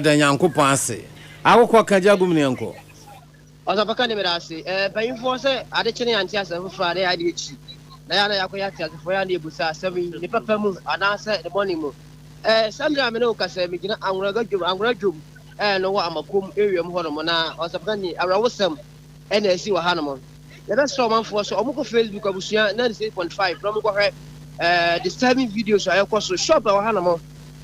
Yɛda Nyankopɔn ase. Akokɔ ka gya gum ne yɛnkɔ. Ɔsɔfo ne meda ase. Mpanyimfoɔ sɛ ade kye ne yɛante asɛm foforɔ a na yɛade akyi. Na yɛ a na yɛakɔyɛ ateasefoɔ yɛ a na yɛbusa asɛm yi ne papa mu anaasɛ ne bɔne mu. Saa mmerɛ a me ne wo kasa yi megyina Anworaga dwom, Anwora dwom no wɔ Amakom area mu hɔnom na ɔsɔfo ne awerɛhosɛm na asi wɔ hanom. Yɛbɛsrɛ ɔmanfoɔ sɛ wɔnkɔ Facebook abusua 96.5 na wɔnkɔhwɛ disturbing videos a ɛkɔ so. Shop a ɛwɔ hanom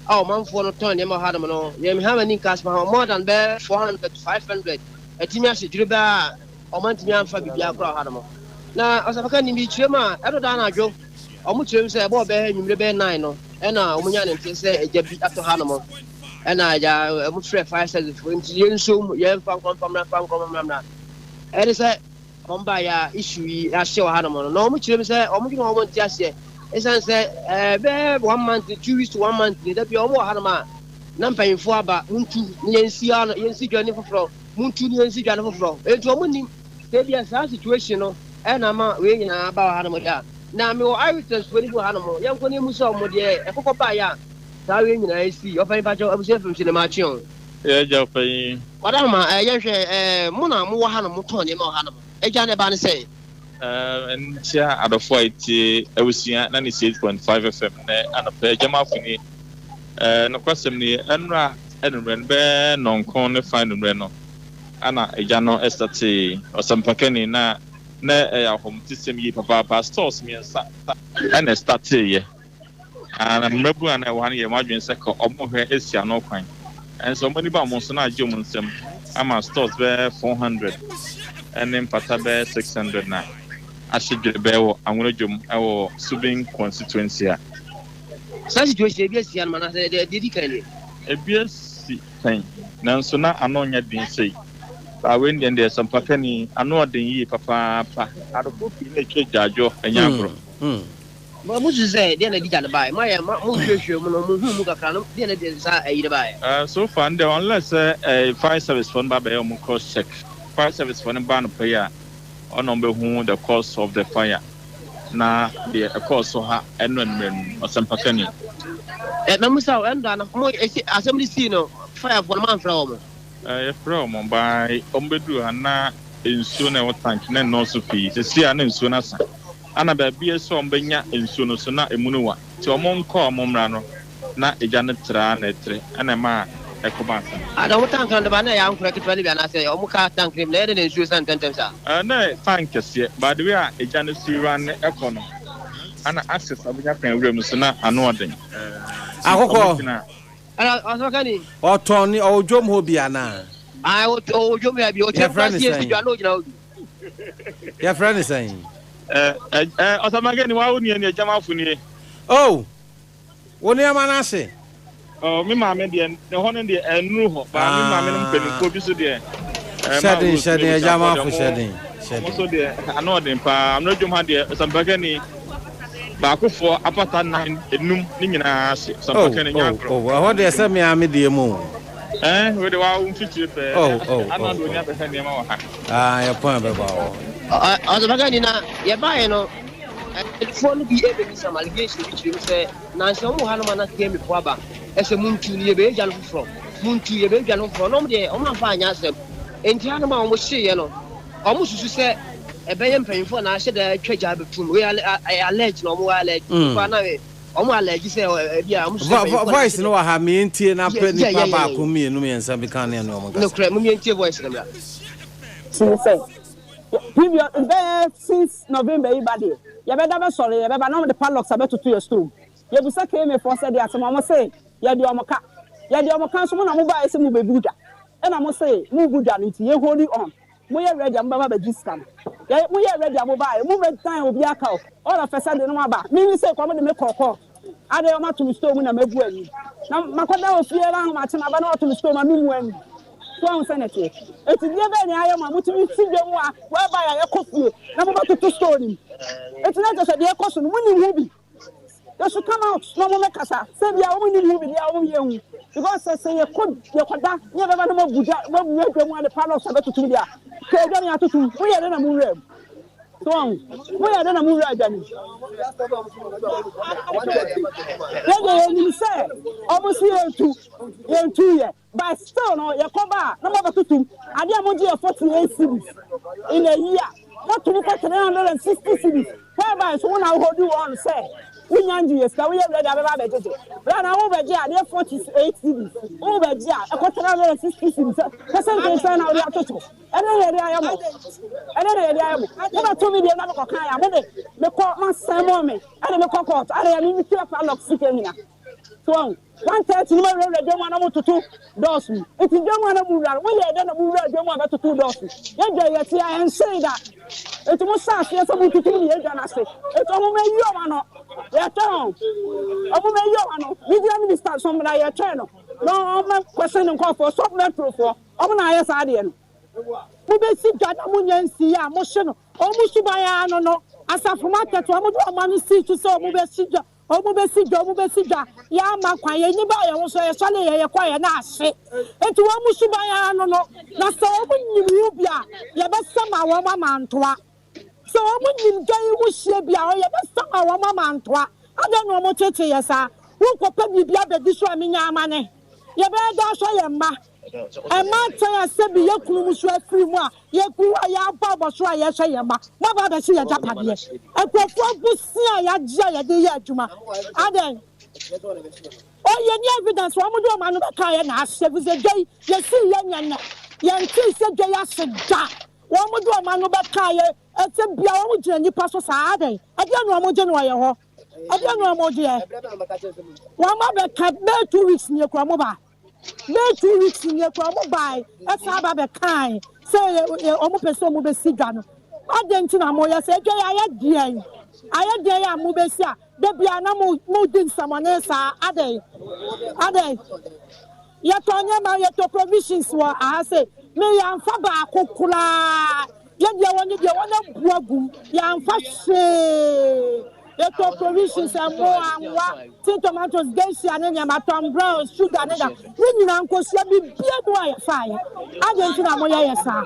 a ɔmanfoɔ no tɔn nneɛma wɔ hanom no, yɛn ha ani nka asɛm ha, more than bɛyɛ 400 to 500 atumi ahyɛ dwere bɛɛ a wɔantumi amfa biribiara koraa wɔ hanom. Na ɔsafaka nim bi kyerɛ mu a ɛno da anadwo wɔn kyerɛ mu sɛ ɛbɔɔ bɛyɛ anwummere bɛyɛ 9 no ɛna wɔn nya ne nte sɛ agya bi atɔ hanom ɛna agya wɔn frɛ fire service foɔ nti yɛn nso yɛn fa nkɔ mfa mmra mfa nkɔ mmra mmra ɛne sɛ wɔn ba yɛ a issue yi ahyɛ wɔ hanom no na wɔn kyerɛ mu sɛ wɔn dwene wɔn nte aseɛ ɛsiane sɛ bɛyɛ one month 2 weeks to one month ne da bi wɔn wɔ hanom a na mpanyinfoɔ aba, muntu ne yɛnsi ano, yɛnsi dwa ne foforɔ, muntu ne yɛnsi dwa ne foforɔ. Nti wɔn nim sɛ ebi a saa situation no ɛna ama wei nyinaa ba wɔ hanom deɛ a na mewɔ eyewitness foɔ no bi wɔ hanom, yɛnkɔ ne mu sɛ wɔn deɛ ɛkɔkɔ ba yɛ a saa wei nyinaa esi. Ɔpanyin pakyɛw, abusua fam si ne ma akye wɔn. Yɛ gya ɔpanyin. Wadahoma, yɛnhwɛ mo na mowɔ hanom, motɔn nneɛma wɔ hanom, agya ne ba ne sɛn? Nkyia adɔfo a etie abusua 98.5 FM nɛ anɔpɛ agyamafo ni. Nokwasɛm ni, ɛnora anummerɛ no bɛɛ 9:30 ne anummerɛ no ana agya no ɛstartee ɔsɛmpakani na ɛyɛ ahomtesɛm yie papaapa. Stores mmiɛnsa ɛna ɛstarteeɛ na mmerɛbu a na ɛwɔ ha no yɛ wɔn adwene sɛ ka ɔmo hwɛ esi ano kwan, ɛnso ɔmo ani ba ɔmo so na agye ɔmo nsam ama stores bɛyɛ 400 ɛne mpata bɛyɛ 600 na ahyɛ dwere bɛyɛ wɔ Anwona dwom ɛwɔ Subin constituency a. Saa situation ebi asi anum anaasɛ deɛ di kan nie? Ebi asi pɛn, nanso na ano nyɛ den sei. Baawe deɛ deɛ sɛmpakani ano ɔden yie papaapa. Adɔfo pii na etwa gyaadwo ɛnyɛ agorɔ. Mo mo susu sɛ deɛ na di gya no baeɛ, mo ayɛ mo mo hwehwɛ mu no, mo hu mu kakra no, deɛ na de saa ɛyi no baeɛ? So far ndɛ, unless sɛ fire service fo no ba bɛyɛ ɔmo cross check, fire service fo no ba no pɛ yi a ɔna ɔmo bɛhu the cause of the fire na deɛ ɛkɔɔ so ha ɛno anummerɛ no, ɔsɛmpakani. Na musa ɛnda no mo esi asɛm no sii no, fire foɔ no mo amfrɛ wɔn? Yɛfrɛ ɔmo baa, ɔmo bɛduru ha na nsuo na ɛwɔ tank na nnɔɔso pii. Sisi a na nsuo no asa ana baabi sɛ ɔmo bɛnya nsuo no so na emu no wa, nti ɔmo nkɔ ɔmo mmra no na egya no tra na ɛtrɛ ɛna ɛma ɛkɔba asa. Ada ɔmo tank no de ba na ɛyɛ ankorɛ ketewa no bi anaasɛ ɔmo ka tank no mu na ɛyɛ de na nsuo san ntɛntɛm saa? Na tank kɛseɛ, by the way a egya no si ran ne ɛkɔ no ana access a wobɛnya kwan wura mu so na ano ɔden. Akokɔ. Ɛna ɔsɔkani. Ɔtɔn ne ɔwɔ dwom hɔ bi anaa? Ayi, ɔwɔ dwom yɛ bi, ɔkyerɛ Yɛfrɛ kura ne si esi sɛn? dwa na ogyina hɔ bi. Yɛfrɛ ne sɛn? Ɔsɛmpakani, wa wo nie ne agyamafo nie. Oh, wo nneɛma no ase? Ɔ me maame deɛ, ne hɔ no deɛ ɛnuru hɔ baa me maame no mpanimfoɔ bi so deɛ Hyɛden, hyɛden, agyamafo, hyɛden. Ɔmo so hyɛden. Deɛ ano ɔden paa. Amena dwom ha deɛ, ɔsɛmpakani, baakofoɔ apata nan enum ne nyinaa ase. Oh. Ɔsɛmpakani, nyɛ Oh. agorɔ. Oh, ɛhɔ deɛ sɛ mea me deɛ mu o. Wei de wa wo mfikyire pɛɛ. Oh. Ana Oh. de oni abɛhwɛ nneɛma wɔ ha. Ah, yɛpɔn ɛbɛba hɔ. Ɔsɔkani, na yɛbaeɛ no, ɛfoɔ no bi ɛbɛbi some allegation bi kyerɛ mu sɛ nansi ɔmo wɔ hanom a na kemifoɔ aba ɛsɛ muntu no yɛbɛyɛ dwa no foforɔ, muntu yɛbɛyɛ dwa no foforɔ, na ɔmo deɛ ɔmo amfa anyɛ asɛm. Nti hanom a ɔmo hyeeɛ no, ɔmo susu sɛ ɛbɛyɛ mpanyinfoɔ na ahyɛ da atwa gya abɛtum. Wei ɛyɛ allege na ɔmo wɔ allege nipa na ɔmo allege sɛ ɛbi a ɔmo susu sɛ mpanyinfoɔ na Voice ahyɛ no wɔ ha, mientie na pɛ nipa baako, mmienu, mmiɛnsa bi ka ne ɛne ɔmo da kasa. Nokorɛ, mo mientie voice no mmra. Ti sɛ previous bɛyɛ since November yi ba deɛ, yɛbɛda bɛsɔre, yɛbɛba na wɔde padlocks abɛtoto yɛ store mu. Yɛbusa KMA foɔ sɛ deɛ asɛm, ɔmo se yɛde ɔmo ka, yɛde ɔmo ka nso mo na mo baa sɛ mo bɛbu dwa, ɛna mo se mo bu dwa no, nti yɛ hold on, mo yɛ ready a mo bɛba bɛgye sika no. Yɛ mo yɛ ready a mo baa yɛ mo bɛ dan obi aka o. All of a sudden no mo aba mi ni sɛ kɔn mo de me kɔ court ade, ɔmo ato mi store mu na mɛbu ani na makɔda wɔ fie na ahomakye ma ba na ɔto mi store mu a mi mu ani so ahun sɛ nɛteɛ. Eti deɛ bɛyɛ ne ayɛ mu a motumi si dwa mu a wɔaba yɛ yɛkɔ fie na mobɛtoto store no mu, eti na kyerɛ sɛ deɛ ɛkɔ so no mo nim ho bi. They should come out na wɔn mɛkasa sɛ bia wɔn nim ho bi deɛ wɔn yɛ hu, because sɛ yɛkɔ yɛkɔda ne yɛbɛba na mo abu dwa, mo abu adwa mu ade padlock abɛtoto mu deɛ a kɛ adwa no yɛatoto mu, mo yɛ de na mo wura mu. So wahu? Moyɛ dɛn na mo wura dwa no mu? Yɛn deɛ yɛnim sɛ ɔmo se yɛntu, yɛntu yɛ. But still no yɛkɔ ba a na mo abɛtoto mu. Adeɛ a mogye yɛ 48 cedis in a year, moto mu kɔ 360 cedis. Whereby nso wo na wo hold on sɛ wonya ngye yɛ sika, woyɛ ready abɛba abɛgyegye. Berɛ a na wobɛgye adeɛ 48 cedis, wobɛgye a ɛkɔ 360 cedis. Percentage sɛn na wode atoto? Ɛdeɛn na yɛde ayɛ mo? Ɛdeɛn na yɛde ayɛ mo? Mobɛto me deɛ na mekɔka yɛ a, mode mekɔ moasɛn me ɛde mekɔ court, adɛn a metua padlock sika nyina. So wahu? 1:30 no moawurawura dwa mu a na mototo doors mu. Nti dwa mu a na mowura no, moyɛɛ dɛn na mowuraa dwa mu a bɛtotoo doors mu? Yɛn dwa yi yɛte a ɛnhyee da. Nti mohyɛɛ aseɛ sɛ motutu ne yɛn dwa no ase. Nti ɔmo mmɛyi ɔmo ano. Yɛtwɛn wɔn. Ɔmo mmɛyi ɔmo ano. Media minister nso mmra yɛtwɛn no na ɔmmɛ question ne nkorɔfoɔ, stop metrofoɔ. Ɔmo na ayɛ saa adeɛ no. Mobɛsi dwa na monya nsii a mohye no. Wɔn suban ara no no. Asafo mu atɛte, wɔde wɔn ano sii so sɛ wɔbɛsi dwa, wɔbɛsi dwa, wɔbɛsi dwa. Yɛamma kwan, yɛn ani baa yɛn ho so, yɛsɔreeɛ, yɛkɔeɛ na ahye. Enti wɔn suban ara no no. Na sɛ wɔnim wo bi a, yɛbɛsama wɔn ama antoa. Sɛ wɔn nim dwa yi ho hyeɛ bi a, ɔyɛ bɛsa ma wɔn ama ntoa. Adɛn na wɔn teetee yɛ saa? Wo kɔ pɛ biribi abɛdi so a menya amane. Yɛbɛyɛ dɛn ahwɛ yɛn mma? Mmaatan a sɛbi yɛ kunu mu so afiri mu a yɛgu hɔ a yɛabɔ abɔso a yɛhwɛ yɛn mma. Moaba abɛhye yɛn agyapadeɛ. Nkurɔfoɔ abusua a yɛagye a yɛde yɛ adwuma. Adɛn? Oh, yɛnni evidence, wɔn de wɔn ano bɛkaeɛ na ahye, efisɛ dwa yi yɛsii yɛ nyɛ nnɛ. Yɛntee sɛ dwa yi ahye da. Wɔn de wɔn ano bɛka yɛ ɛsɛ bia wɔn gyina nipa so saa adɛn ɛdeɛ na wɔn gye no ɔyɛ hɔ ɛdeɛ na wɔn gyeɛ wɔn abɛka bɛyɛ 2 weeks nie kura wɔn ba bɛyɛ 2 weeks nie kura wɔn ba ɛsan aba bɛkae sɛ wɔn pɛ sɛ wɔn bɛsi dwa no adɛn nti na mo yɛ sɛ ɛdwa yɛ ayɛ deɛn ayɛ deɛn a mo bɛsi a da bia na mo mo di nsɛmɔne saa adɛn adɛn. Yɛtɔ nneɛma, yɛtɔ provisions wɔ aha sei. Me yɛamfa baako koraa. Yɛ deɛ wɔn deɛ wɔn abu agu mu. Yɛamfa hwee. Yɛtɔ provisions, ɛmo, anwa, tin tomatoes, geisha ne nneɛma, Tom Brown, sugar ne da. Ne nyinaa nkosua biribiara mu a yɛfaeɛ. Adɛn nti na moyɛ yɛ saa?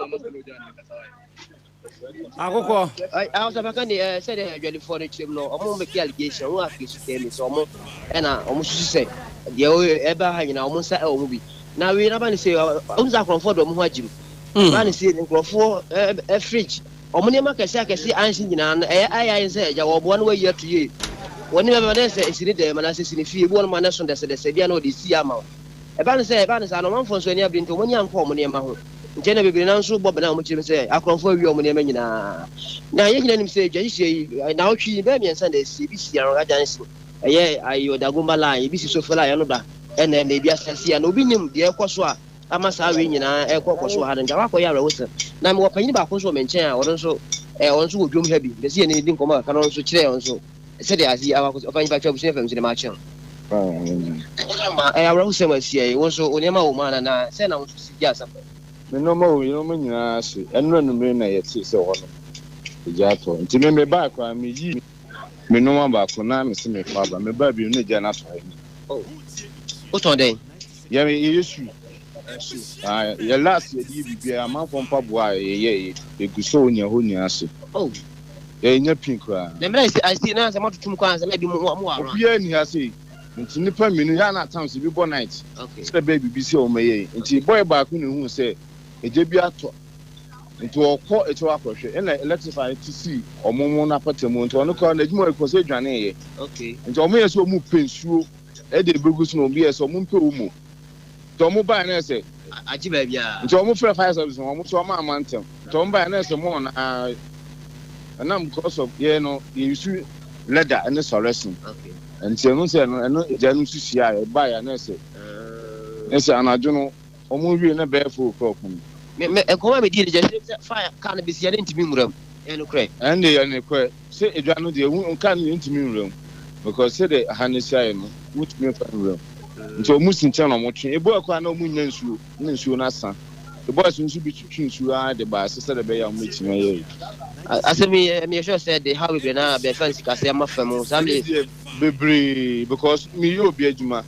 Akokɔ. Ahosɛpɛ ka ne sɛdeɛ adwadifoɔ no kyerɛ mu no, wɔn make allegation, wɔn accuse Kemi sɛ wɔn ɛna wɔn susu sɛ deɛ ɛba ha nyinaa wɔn nsa ɛwɔ mu bi. Na wei naba ne sɛ wɔn sɛ akorɔmfoɔ de wɔn ho agye mu. Ba ne sɛ nkurɔfoɔ ɛ fridge wɔn nneɛma akɛse akɛse anhye nyinaa no ɛyɛ ayɛ ayɛ sɛ agya wɔboa no wɔayi ato yie. Wɔn nneɛma bɛba ne sɛ esi ne dɛm anaasɛ esi ne fie ebi wɔn ma ne so dɛsɛdɛsɛ bi a na wɔde si ama wo. Ɛba ne sɛ ɛba ne saa no ɔmanfoɔ nso ani abere nti wɔn ani ankɔ wɔn nneɛma ho. Nkyɛ na bebree no ara nso bɔ bena a wɔkyerɛ mu sɛ akorɔmfo awia wɔn nneɛma nyinaa. Na yɛn nyinaa nim sɛ dwa nhyehyɛe yi, nnawɔtwe yi, bɛyɛ mmiɛnsa na asi. Ebi si Aronga Junction, ɛyɛ ayi Dagomba line, ebi si Sofo line, ɛno da ɛna ɛna ebi asan asi a na obi nim deɛ ɛrekɔ so a ama saa wei nyinaa ɛrekɔ kɔ so wɔ ha no. Nti akɔ akɔyɛ awerɛhosɛm. Na mewɔ panyin baako nso wɔ me nkyɛn a ɔno nso ɛ ɔno nso wɔ dwom ha bi. Mepɛ sɛ yɛne no di nkɔmmɔ kakra na ɔno nso kyerɛ yɛn nso sɛdeɛ ade yi akɔ akɔsi. Ɔfa nyimpa twɛ abusua fam nso deɛ makye no. Ɛyɛ awerɛhosɛm asi ɛ. Wo nso wo nneɛma wɔ mu anaa? Na sɛn na wo nso si di asɛm no? Me nnoɔma wɔ mu, nnoɔma nyinaa ahye. Ɛnora anumere na yɛtee sɛ hɔ nom egya atɔ. Nti me mebae koraa meyii me nnoɔma baako na mese merekɔ aba. Mebaa bio no na egya no atɔ ha nyinaa. Oh, wotɔn dɛn? Yɛ yɛyɛ shoe. Ah, yɛ last yɛde yɛ biribiara, amanfoɔ mpaboa a yɛyɛ yɛgu so wɔ hɔ nyinaa ahye. Oh. Yɛnnya pin koraa. Na mmerɛ a ɛsi na sɛ moatoto mu kɔ ansa na ebi mo mo wɔ around. Obiara nni ha sei. Nti nnipa mmienu yɛ a na at times ebi bɔ night sɛ ɛbɛyɛ biribi sɛ wɔn yɛ yi. Nti boy baako na ehuu sɛ egya bi atɔ nti ɔkɔ akyire hɔ akɔhwɛ ɛna electric no te sii wɔn mo n'apata mu nti ɔno koraa n'adwuma ɔyɛ kɔ sɛ edwaneeɛ. Nti wɔn yɛ sɛ wɔn pɛ nsuo ɛde ebegu so na wɔn yɛ sɛ wɔn mpɛ wɔn mu. Nti wɔn baeɛ na yɛ sɛ. Agye baabiara. Nti wɔn frɛ fire service no wɔn nso wɔn amma ntɛm. Nti wɔn baeɛ na yɛ sɛ mo na ɛnam because of yɛ no yɛ use leather ɛne sɔrɛsin. Nti ɛno sɛ ɛno ɛno egya no nso hyia a ɛbaeɛ na yɛ sɛ yɛ sɛ anadwo no wɔn wie na bɛyɛ 4 o'clock no. Me me nkɔmɔ a me di no gya sɛ fire car no besi yɛ ne ntumi nwura mu ɛyɛ nokorɛ. Ɛnde yɛ nokorɛ sɛ edwa no deɛ wo car no deɛ ntumi nwura mu because sɛdeɛ ha no si ayɛ no wontumi mfa nwura mu nti wɔn si nkyɛn na wɔn twe ebi wɔ koraa na wɔn nnya nsuo na nsuo no asa ebi wɔ so nso bi twitwi nsuo ara de ba ase sɛdeɛ ɛbɛyɛ a wɔn bɛtumi ayɛ yi. Asɛm yi meyɛ sure sɛ de haw bebree na bɛfa nsikasɛm ama fa mu saa Me deɛ bebree because meyɛ obi adwuma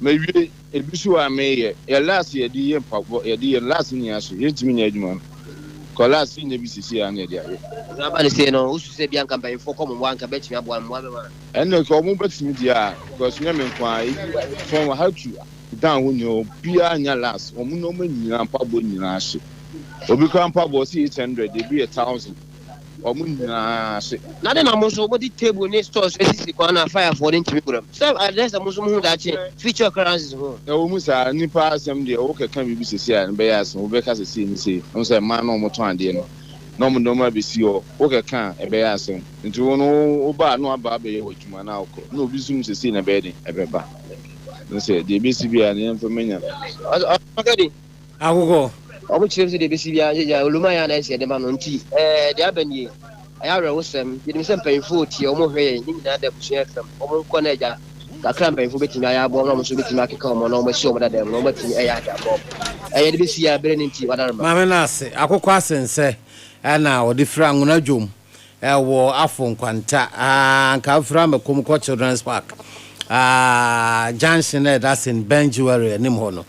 mawie ebi so a meyɛ yɛ last yɛde yɛ mpaboa yɛde yɛ last nyinaa so yɛntumi nyɛ adwuma no. Kɔlas nyɛ bi sisi a na yɛde ayɛ. Nti aba ne sei no, wosu sɛ bia nka mpanyinfoɔ kɔ mo mmoa nka bɛtumi aboa mmoa bɛma. Ɛnna nka ɔmo bɛtumi deɛ a, because nyɛ me nko ara, eyi from ha to down hɔ nyinaa obiara nya last, wɔn nneɛma nyinaa, mpaboa nyinaa hye. Obi koraa mpaboa ɔsi 800, ebi yɛ 1,000, wɔn nyinaa hye. Na adɛn na mo nso mode table ne stores asisi kwan na firefoɔ no ntumi nwura mu? Sɛ ɛdɛn sɛ mo nso mohu daakye future occurrences ho? Ɛwɔ mu saa, nnipa asɛm deɛ wokɛka biribi sɛsi a, ɛbɛyɛ asɛm, wobɛka sɛ sei ne sei, wohu sɛ mmaa na wɔtɔn adeɛ no na wɔde nneɛma abɛsi hɔ, wokɛka a ɛbɛyɛ asɛm. Nti wo no woba a na waba abɛyɛ w'adwuma na wokɔ, na obi nso hu sɛ sei na ɛbɛyɛ den ɛbɛba. Ne sɛ deɛ ɛbɛsi biara no yɛmfa mma Nyame. Ɔsɔfo Akokɔ. Wɔn kyerɛ mu sɛ deɛ ɛbɛsi biara gyagya Oluma yɛ a na ɛsɛ yɛde ma no nti ɛɛ deɛ aba nie. Ɛyɛ awerɛhosɛm. Yɛnim sɛ mpanyimfo retie, wɔrehwɛ yɛn. Ne nyinaa da abusua fam. Wɔnkɔ na agya kakra a mpanyimfo betumi ayɛ aboa wɔn na wɔn nso betumi akeka wɔn na wɔasi wɔn dada mu na wɔatumi ayɛ ade aboa wɔn. Ɛyɛ de besi a bere no nti, wɔadarema. Maame no ase, akokɔ asensɛ na ɔde firi Anwona dwom wɔ Afo Nkwanta aa anka wofiri Amekom kɔ Children's Park aa junction a ɛda St. Ben Jewelry anim hɔ no.